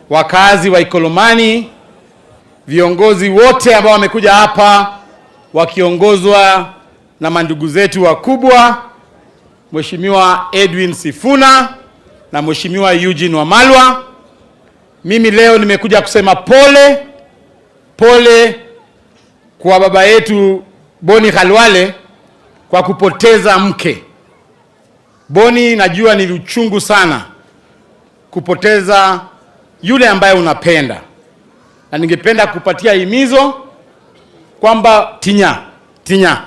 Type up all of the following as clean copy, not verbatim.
Wakazi wa Ikolomani, viongozi wote ambao wamekuja hapa wakiongozwa na mandugu zetu wakubwa, Mheshimiwa Edwin Sifuna na Mheshimiwa Eugene Wamalwa. Mimi leo nimekuja kusema pole pole kwa baba yetu Boni Khalwale kwa kupoteza mke. Boni, najua ni uchungu sana kupoteza yule ambaye unapenda, na ningependa kupatia himizo kwamba tinya tinya,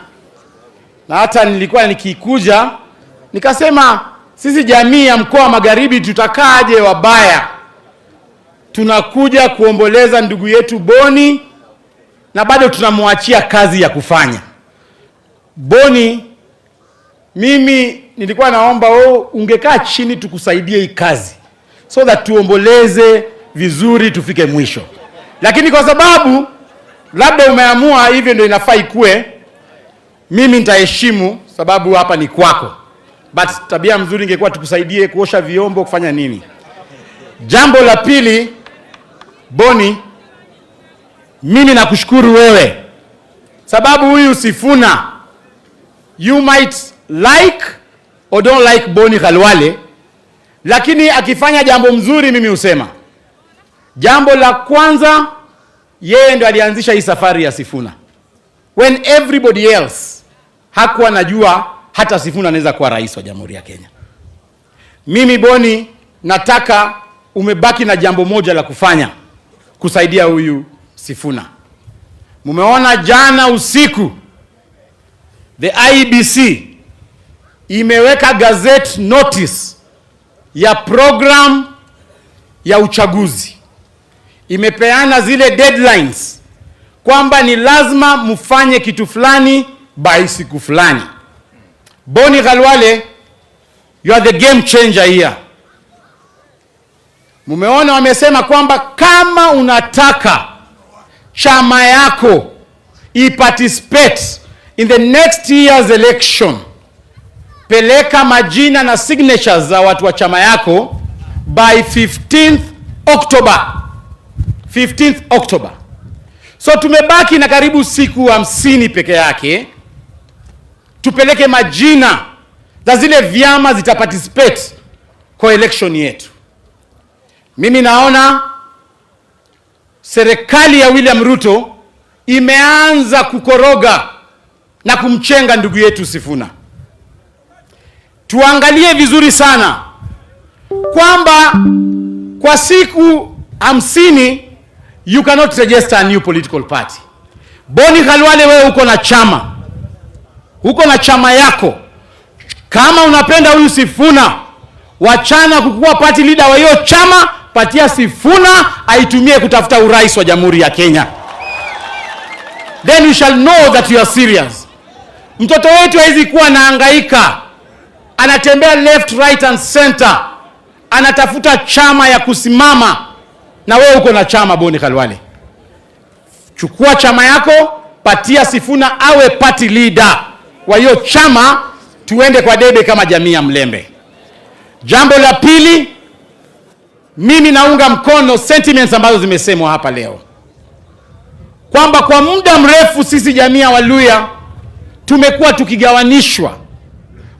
na hata nilikuwa nikikuja nikasema sisi jamii ya mkoa wa Magharibi tutakaaje wabaya? Tunakuja kuomboleza ndugu yetu Boni na bado tunamwachia kazi ya kufanya. Boni, mimi nilikuwa naomba wewe ungekaa chini tukusaidie hii kazi so that tuomboleze vizuri tufike mwisho, lakini kwa sababu labda umeamua hivyo ndio inafaa ikue, mimi nitaheshimu, sababu hapa ni kwako, but tabia mzuri ingekuwa tukusaidie kuosha vyombo, kufanya nini. Jambo la pili, Boni, mimi nakushukuru wewe, sababu huyu Sifuna, you might like or don't like Boni Khalwale, lakini akifanya jambo mzuri mimi husema. Jambo la kwanza, yeye ndo alianzisha hii safari ya Sifuna when everybody else hakuwa anajua hata Sifuna anaweza kuwa rais wa Jamhuri ya Kenya. Mimi Boni, nataka umebaki na jambo moja la kufanya, kusaidia huyu Sifuna. Mumeona jana usiku the IEBC imeweka gazette notice ya program ya uchaguzi, imepeana zile deadlines kwamba ni lazima mfanye kitu fulani by siku fulani. Boni Khalwale, you are the game changer here. Mumeona wamesema kwamba kama unataka chama yako iparticipate in the next year's election, peleka majina na signatures za watu wa chama yako by 15th October. 15th October. So tumebaki na karibu siku 50 peke yake, tupeleke majina za zile vyama zitaparticipate kwa election yetu. Mimi naona serikali ya William Ruto imeanza kukoroga na kumchenga ndugu yetu Sifuna. Tuangalie vizuri sana kwamba kwa siku 50 you cannot register a new political party. Boni Khalwale, wewe uko na chama, uko na chama yako. Kama unapenda huyu Sifuna, wachana kukuwa party leader wa hiyo chama, patia Sifuna aitumie kutafuta urais wa Jamhuri ya Kenya, then you shall know that you are serious. Mtoto wetu hawezi kuwa anahangaika, anatembea left, right and center, anatafuta chama ya kusimama, na wewe uko na chama. Boni Khalwale, chukua chama yako, patia Sifuna awe party leader wa hiyo chama, tuende kwa debe kama jamii ya Mlembe. Jambo la pili, mimi naunga mkono sentiments ambazo zimesemwa hapa leo kwamba kwa muda mrefu sisi jamii ya Waluhya tumekuwa tukigawanishwa.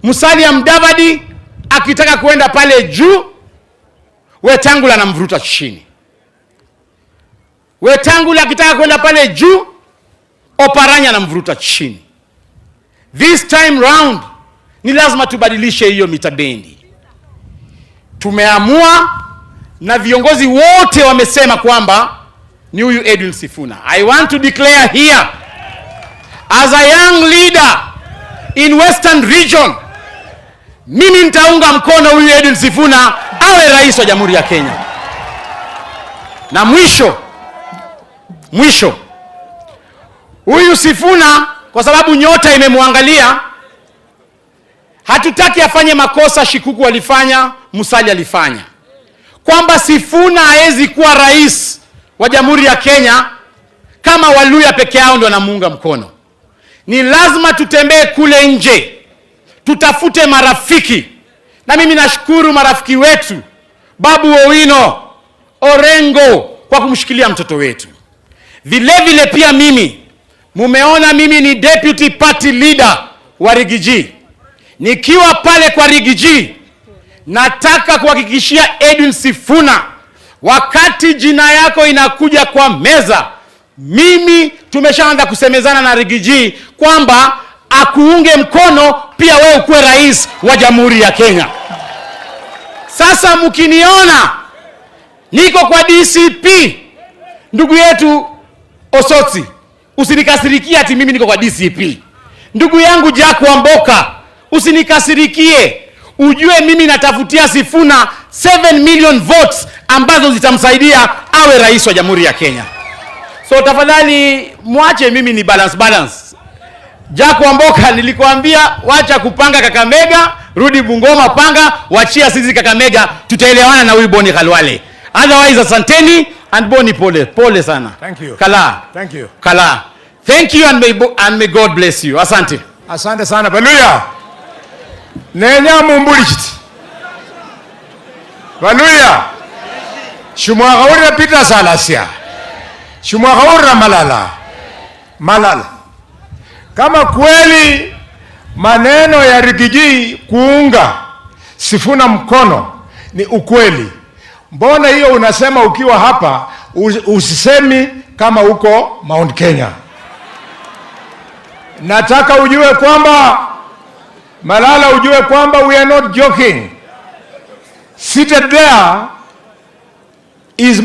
Musalia Mudavadi akitaka kuenda pale juu, Wetangula anamvuruta chini. Wetangula akitaka kwenda pale juu, Oparanya anamvuruta chini. This time round ni lazima tubadilishe hiyo mitabendi. Tumeamua na viongozi wote wamesema kwamba ni huyu Edwin Sifuna. I want to declare here as a young leader in Western Region, mimi nitaunga mkono huyu Edwin Sifuna awe rais wa Jamhuri ya Kenya. Na mwisho mwisho, huyu Sifuna kwa sababu nyota imemwangalia, hatutaki afanye makosa Shikuku alifanya, Musalia alifanya, kwamba Sifuna hawezi kuwa rais wa Jamhuri ya Kenya kama Waluhya peke yao ndio wanamuunga mkono. Ni lazima tutembee kule nje, tutafute marafiki, na mimi nashukuru marafiki wetu Babu Owino Orengo kwa kumshikilia mtoto wetu. Vile vile pia mimi, mumeona mimi ni deputy party leader wa Riggy G. Nikiwa pale kwa Riggy G, nataka kuhakikishia Edwin Sifuna, wakati jina yako inakuja kwa meza, mimi tumeshaanza kusemezana na Riggy G kwamba akuunge mkono pia wewe ukuwe rais wa Jamhuri ya Kenya. Sasa mkiniona niko kwa DCP, ndugu yetu Osotsi, usinikasirikie ati mimi niko kwa DCP. Ndugu yangu Jack Wamboka, usinikasirikie, ujue mimi natafutia Sifuna 7 million votes ambazo zitamsaidia awe rais wa Jamhuri ya Kenya. So tafadhali mwache mimi ni balance balance. Jack Wamboka, nilikuambia wacha kupanga Kakamega, rudi Bungoma, panga, wachia sisi Kakamega, tutaelewana na huyu Boni Khalwale. Otherwise asanteni and Boni, pole pole sana. Thank you. Kala. Thank you. Kala. Thank you and may God bless you. Asante. Asante sana Baluya. Nenya mumbulichiti. Baluya. Shumwakhaurira Peter Salasya. Shumwakhaurira Malala. Malala. Kama kweli maneno ya Riggy G kuunga Sifuna mkono ni ukweli, mbona hiyo unasema ukiwa hapa usisemi kama uko Mount Kenya? Nataka ujue kwamba Malala, ujue kwamba we are not joking. Seated there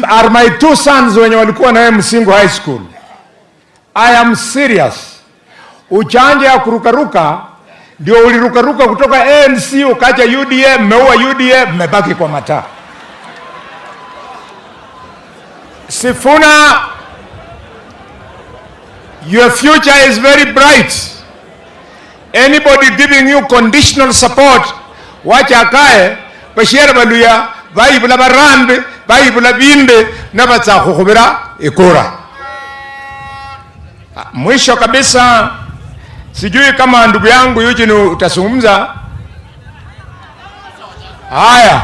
are my two sons wenye walikuwa na wewe Musingu High School. I am serious. Ujanja ya kurukaruka ndio ulirukaruka kutoka ANC ukaja UDA, mmeua UDA, mmebaki kwa mataa. Sifuna, your future is very bright. Anybody giving you conditional support, wacha akae bashiere baluya bayibula barambe bayibula bimbe nabatsa khukhubira ikura. Mwisho kabisa, sijui kama ndugu yangu Eugene utazungumza. Haya,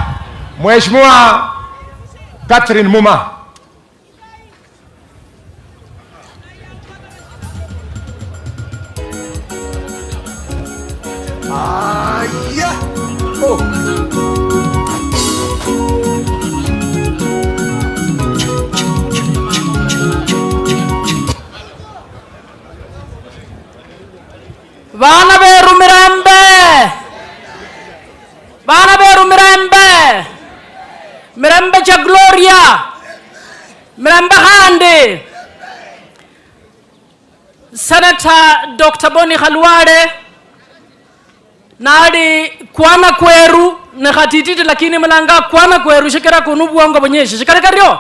Mheshimiwa Catherine Muma. Aya. Oh. Vana veru Mirembe, vana veru Mirembe, Mirembe cha Gloria, Mirembe handi. Senator Dr. Boni Khalwale nali kwana kweru ne khatititi, lakini mulanga kwana kweru shikira kunu bwongo bonyeshi shikari karyo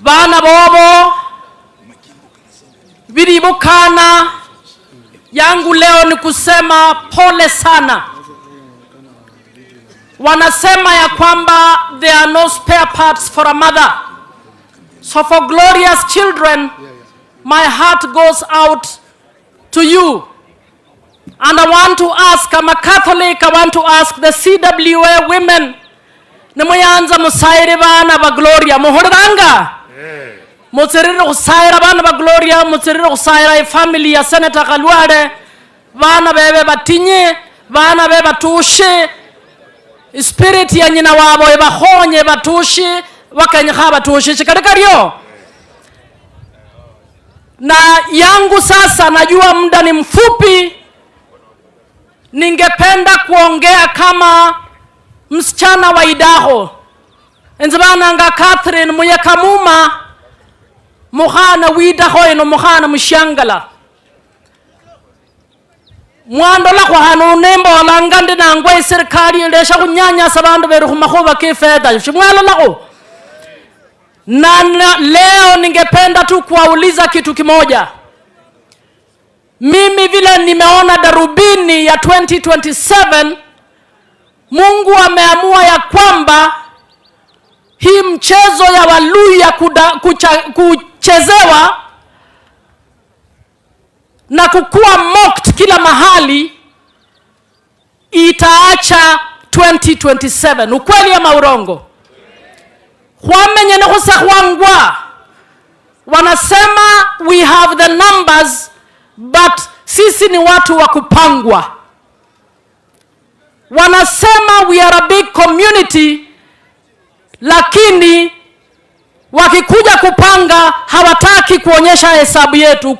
bana bobo bilibukana. Yangu leo ni kusema pole sana. Wanasema ya kwamba there are no spare parts for a mother. So for glorious children, my heart goes out to you. And I want to ask, I'm a Catholic, I want to ask the CWA women, nimuyanza musaire bana ba Gloria, muhuranga? Mutsirire khusaira bana ba Gloria, mutsirire khusaira family ya Senator Khalwale, bana bebe batinye, bana bebe batushe, spirit ya nyina wabo ibakhonye batushe, bakenyekha batushe, shikali karyo. Na yangu sasa, najua muda ni mfupi, ningependa kuongea kama msichana wa Idaho. Nzibananga Catherine Muyekamuma, mukhana widaho eno mukhana mushangala. Mwandola khwahano nembolanga ndi nangwa iserikali ilesha khunyanyasa bandu beru khumakhuba ke fedha. Shimwalolakho. Na leo ningependa tu kuwauliza kitu kimoja. Mimi vile nimeona darubini ya 2027, Mungu ameamua ya kwamba hii mchezo ya Waluya kuchezewa na kukua mocked kila mahali itaacha 2027. Ukweli ama urongo? Khwamenye ne khusakhwangwa. Wanasema we have the numbers, but sisi ni watu wa kupangwa. Wanasema we are a big community, lakini wakikuja kupanga hawataki kuonyesha hesabu yetu.